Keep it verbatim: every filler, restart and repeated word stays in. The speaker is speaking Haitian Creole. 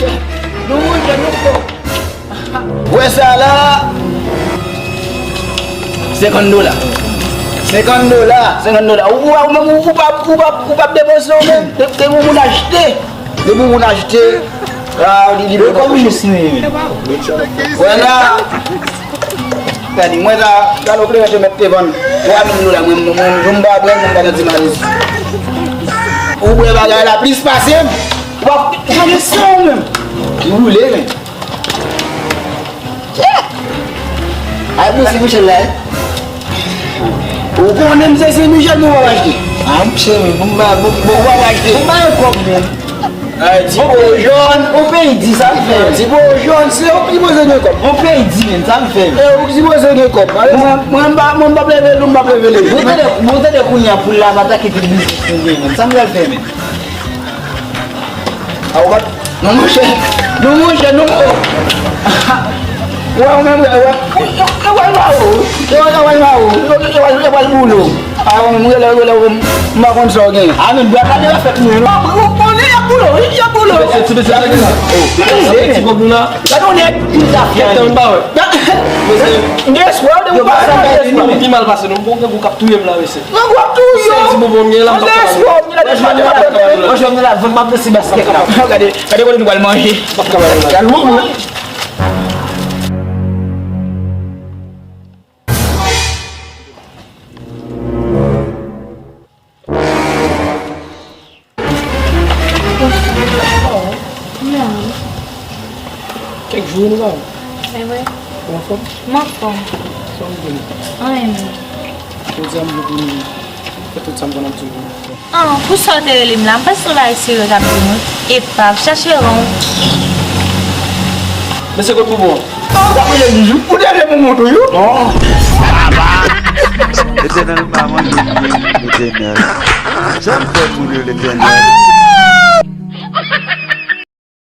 Nou moute, nou fò. Wè sa la. Senkant dola. Senkant dola. Senkant dola. Ou, ou, ou, ou, ou p ap, ou p ap, ou p ap depanse w menm. Te, te pou moun achte. Te pou moun achte. Ah, li, li. Ekonomis nou ye. Wè la. Gade, mwen sa, sa lò kleren te mèt te vann twa mil dola, mwen, mwen, mwen, mwen, m pa pran, mwen pa nan ti maliz. Ou bwè bagay la plis pase m. W ap gade san w menm. Ou boule, men. Ay, bon, se Michel la, eh. Ou konnen m se, se Michel, mwen w ap achte. Ah, m cheri, bon, m ba, bon, bon, w ap achte. Bon, m ba yon kòb, men. Ay, ti po jòn. On peyi di sa m fè. Ti po jòn, se ou ki sipoze gen kòb. On peyi di, men, sa m fè. E ou ki sipoze gen kòb. Mwen, mwen, m pa, mwen, m p ap leve l, m p ap leve l. Bon, tande, bon, tande kounye a pou l la, m atake tout biznis nou gen, men. Sa m pral fè, men. A, ou pa, non, monchè. Non, monchè, non. Wè, ou menm, wè, wè. Yo, yo, yo, wè, wè, wè, yo, yo, wè, wè, yo, yo, yo, wè, yo, wè, boule w. A, ou menm, rele, rele, ou menm, m pa konn sa w gen. A, men, bwa kale la fèt mwen, non. Bon, bon, bon, y ap boule w, wi, y ap boule w. Ti mesye, ti mesye, gade la. Ti kòb nou la. Gade yon nèg, ki zafè. Kèk tan, m pa wè. Mesye. M gen espwa, w de ou pa sa, m gen espwa. Pi mal pase nou, m gon grangou k ap touye m la, mesye. Grangou ap touye w. Sèl ti bonbon m gen la, m p ap ka. Mwen jwenn la, mwen jwenn la, vant m ap danse baskèt la. Gade, gade kote nou pral manje. M p ap ka bay la. Gade, gade, gade. Kèk jou nou pa wè. E vre? Ou anfòm? M anfòm. Sa w vle? Anyen menm. Jodi a m vle pou nou fè tout sa m konn ap di nou. Ah, pou sa w te rele m la, m panse se yon bagay serye w t ap di mwen. Epa, chache ran w. Men se kot pou bon. Ah, w t ap rele m jou. Ou te rele pou mont ou, yo? Non. Letènèl pa manje byen, Letènèl. Sa m fè moun yo, Letènèl?